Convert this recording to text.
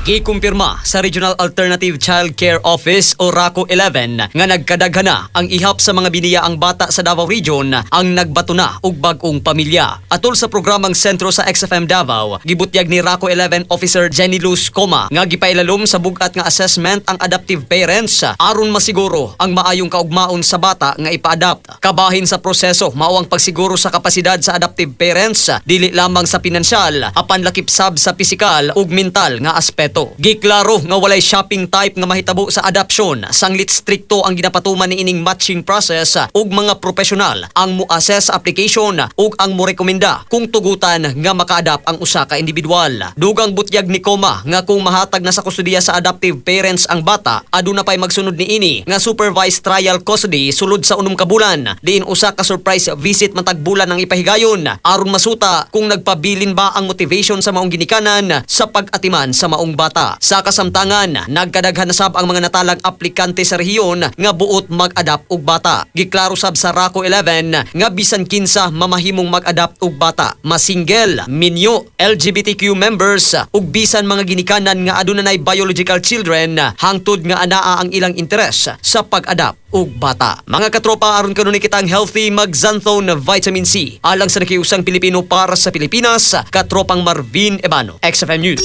Gikumpirma sa Regional Alternative Child Care Office o RACO 11 nga nagkadaghan na ang ihap sa mga biniyaang bata sa Davao Region ang nagbato na og bag-ong pamilya. Atol sa programang Sentro sa XFM Davao, gibutyag ni RACO 11 Officer Jenny Luz Coma nga gipailalom sa bug-at nga assessment ang adoptive parents aron masiguro ang maayong kaugmaon sa bata nga ipa-adopt. Kabahin sa proseso mao ang pagsiguro sa kapasidad sa adoptive parents, dili lamang sa pinansyal apan lakip sab sa pisikal ug mental nga aspeto. Giklaro nga walay shopping type nga mahitabo sa adoption, sanglit strikto ang ginapatuman niining matching process ug mga profesional ang mo-assess sa application ug ang morekomenda kung tugutan nga maka-adopt ang usa ka individual. Dugang butyag ni Coma nga kung mahatag na sa kustodiya sa adoptive parents ang bata, aduna pay magsunod niini nga supervised trial custody sulod sa 6 ka bulan, diin usa ka surprise visit matag bulan ang ipahigayon aron masuta kung nagpabilin ba ang motivation sa maong ginikanan sa pag-atiman sa maong bata. Sa kasamtangan, nagkadaghan na sab ang mga natalang aplikante sa rehiyon nga buot mag-adapt og bata. Giklaro sab sa RACO 11 nga bisan kinsa mamahimong mag-adapt og bata, masingle, minyo, LGBTQ members ug bisan mga ginikanan nga aduna nay biological children, hangtod nga anaa ang ilang interes sa pag-adapt og bata. Mga katropa, aron kanunay kitang healthy, mag-Xanthone Vitamin C. Alang sa nakiusang Pilipino para sa Pilipinas, katropang Marvin Ebano, XFM News.